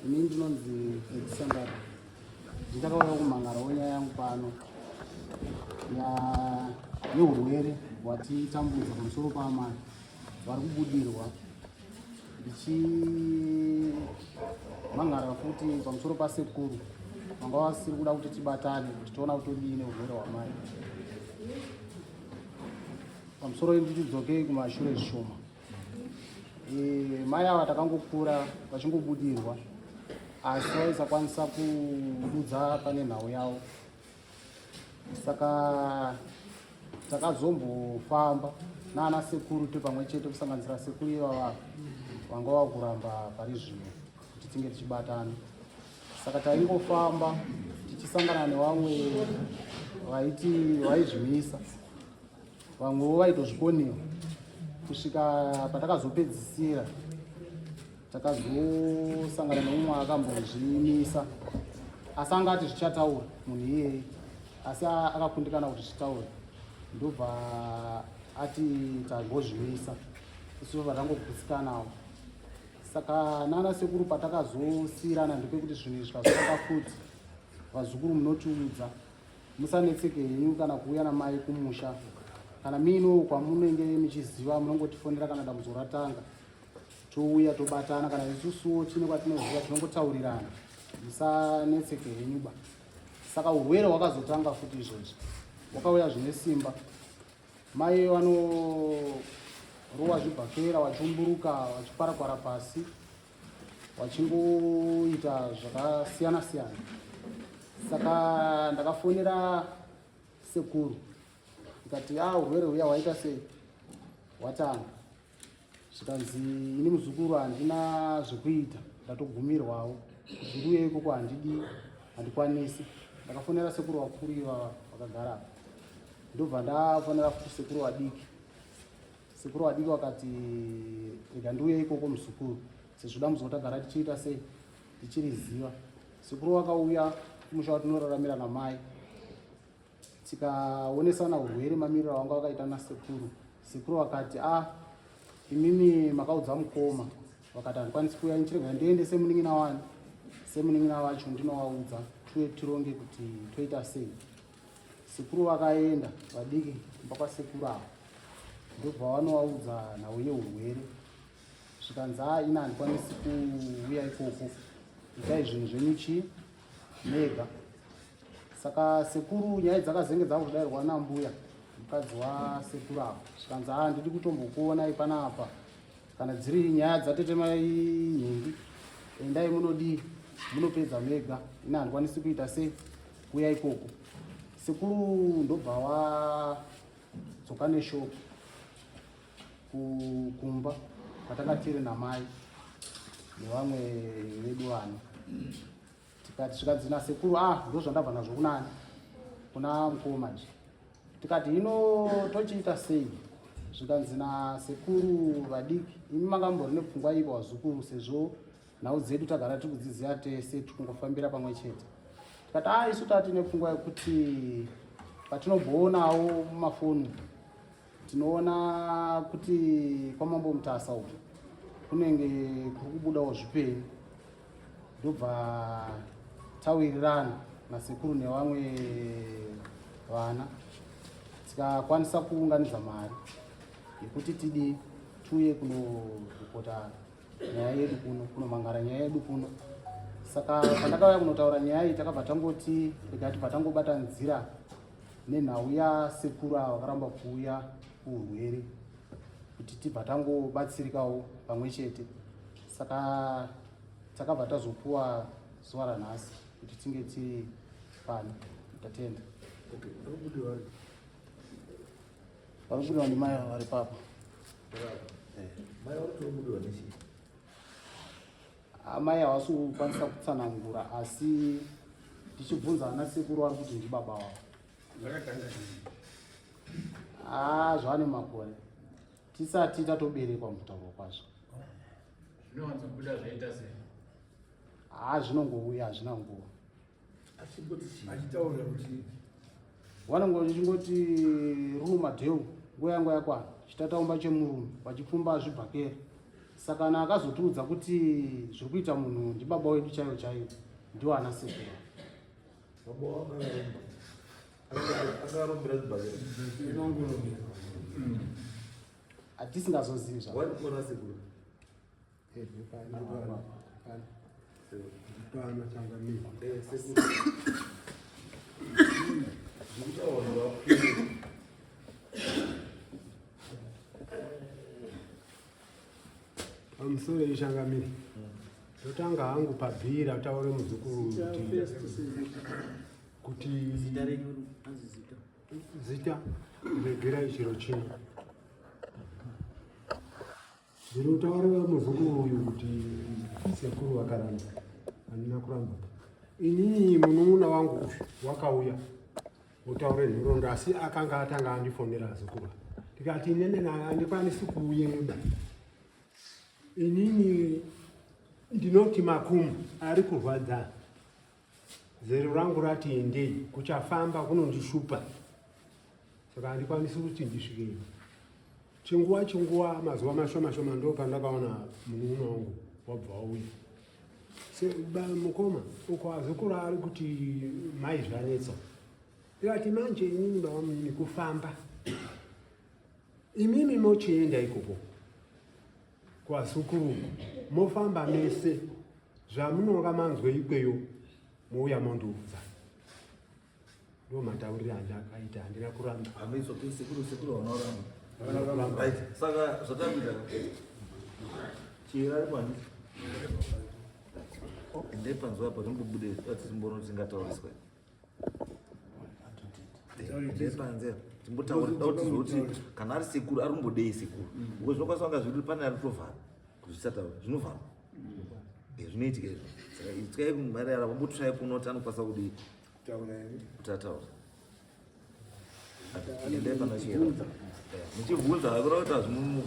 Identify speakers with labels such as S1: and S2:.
S1: Ini ndinonzi Freddy Ndakauya kumhangarawo nyaya yangu pano yeurwere hwatitambudza pamusoro paamai vari kubudirwa ndichimhangara futi pamusoro pasekuru vanga vasiri kuda kuti tibatane kuti tiona kuti todii neurwere hwamai pamusoro nditidzokei kumashure zvishoma E, mai ava takangokura vachingobudirwa asi vaisakwanisa kududza pane nhau yavo saka takazombofamba naana sekuru tiri pamwe chete kusanganisira sekuru ivava vanga vakuramba pari zvino kuti tinge tichibatana saka taingofamba tichisangana nevamwe vaiti vaizvimisa vamwewo vaitozvikonewa kusvika patakazopedzisira takazosangana neumwe akambozvimisa asi anga ati zvichataura munhu iyeye asi akakundikana kuti zvitaure ndobva ati tangozvimisa isu bva tangogutsikanawo saka nana sekuru patakazosiyirana ndepekuti zvinhu izvi zvikazoaka futi vazukuru munotiudza Musanetseke henyu kana kuuya namai kumusha kana miinowo kwamunenge muchiziva munongotifonera kana dambudziko ratanga touya tobatana kana isusuwo tine kwatinoziva tinongotaurirana musanetseke henyu ba saka urwere hwakazotanga futi izvozvi wakauya zvine simba mai vanorowa zvibhakera vachiumburuka vachikwarakwara pasi vachingoita zvakasiyana siyana saka ndakafonera sekuru ndikati a ah, urwere huya hwaita sei hwatanga zvikanzi ini muzukuru handina zvekuita ndatogumirwawo kuti ndiuye ikoko handidi handikwanisi ndakafonera sekuru vakuru ivava vakagara apa ndobva ndafonera futi sekuru vadiki Sekuru vadiki vakati rega ndiuye ikoko muzukuru sezvo dambudziko tagara tichiita sei tichiriziva. Sekuru vakauya kumusha watinoraramira namai tikaonesana urwere mamiriro avanga vakaita nasekuru. Sekuru vakati a ah, imimi makaudza mukoma vakati handikwanisi kuuya ndichirega ndiende semunin'ina wani semunin'ina wacho ndinovaudza tuye tironge kuti toita sei. Sekuru vakaenda vadiki kumba kwasekuru ava ndobva vanovaudza nhau yeurwere zvikanzi a ini handikwanisi kuuya ikoko itai zvinhu zvenyu chii mega saka sekuru nyaya dzakazenge dzakudairwa nambuya mukadzi wasekuru ava zvikanzi a handidi kutombokuonai panapa kana dziri nyaya dzatete mai nhingi endai munodii munopedza mega ini handikwanisi kuita sei kuya ikoko sekuru ndobva wadzoka neshoko kumba kwatanga tiri namai nevamwe vedu vana tikati zvikanzi nasekuru ah ndozvandabva nazvo kunani kuna mukoma nje tikati hino tochiita sei zvikanzi nasekuru vadiki imi manga mumbori nepfungwa iyi pavazukuru sezvo nhau dzedu tagara tiri kudziziva tese tiri kungofambira pamwe chete tikati a ah, isu tatine pfungwa yekuti patinombowonawo mumafoni tinoona kuti kwamambo mutasa uku kunenge kuri kubudawo zvipenyu ndobva tawirirana nasekuru nevamwe vana tikakwanisa kuunganidza mari yekuti tidii tiuye kunoripota nyaya yedu kuno kunomangara nyaya yedu kuno saka pandakauya kunotaura nyaya iyi takabva tangoti rega tibva tangobata nzira nenhau yasekuru ava vakaramba kuuya kuurwere kuti tibva tangobatsirikawo pamwe chete saka takabva tazopuwa zuva ranhasi kuti tinge tiri pano tatenda vari kubudiwa ndimai vari papa amai havasi kukwanisa kutsanangura asi tichibvunza ana sekuru vari kuti ndibaba wavo ah, zvane makore tisati tatoberekwa mukutaurwa kwazvo
S2: zvinowanzobuda zvaita sei
S1: haa zvinongouya hazvina nguva
S3: achitaura kuti
S1: vanonge vachingoti ruma dheu nguva yangu yakwana chitataumba chemurume vachipfumba zvibhakera Saka kana akazotiudza kuti zviri kuita munhu ndibaba wedu chaivo chaivo, ndiwo ana sekuru.
S3: Baba wangu akaromba. Akarombera zvibhakera.
S1: Hatisingazozivi zva.
S3: Wani sekuru.
S4: Pano changamire.
S3: Sekuru. Zvekutaura
S4: Pamusoro ichangamire. Ndotanga hangu pabhira taure muzukuru kuti
S5: Zita renyu anzi zita.
S4: Zita regerai chiro chino. Ndinotaurira muzukuru uyu kuti sekuru vakaramba, handina kuramba. Inini munun'una wangu uyu wakauya wotaure nhoroondo, asi akanga atanga andifonera zukuru, ndikati inene handikwanisi kuuyeba. Inini ndinoti makumbo ari kurwadza, zero rangu rati endei, kuchafamba kunondishupa, saka handikwanisi kuti ndisvikei. Chinguva chinguva, mazuva mashoma shoma, ndo pandakaona munun'una wangu wabva wauya. Mukoma uko azukuru ari kuti mai zvanetsa. Ndikati manje inini baba munini kufamba, imimi mochienda ikoko kwazukuru, mofamba mese, zvamunonga manzwe ikweyo mouya mondiudza. Ndo matauriro andakaita, handina kuramba.
S3: It's okay, sekuru, sekuru vanoramba. Right. Saka zvatambira. Chira ari pani. Endai panzwa apa timbobude atimboona kuti tingatauriswa. Endai panze apa timbotaura da kuti kuti kana ari sekuru ari kumbodei sekuru. Because zvinokwanisa kunga zviri pane ari kutovhara kuti zvisataura zvinovhara. Zvinoitika izvo. Saka ityai kumari ara vambotsvai kuona kuti anokwanisa kudii kuti ataura. Endai pana chira. Muchibvunza hakuna kuti hazvimumu.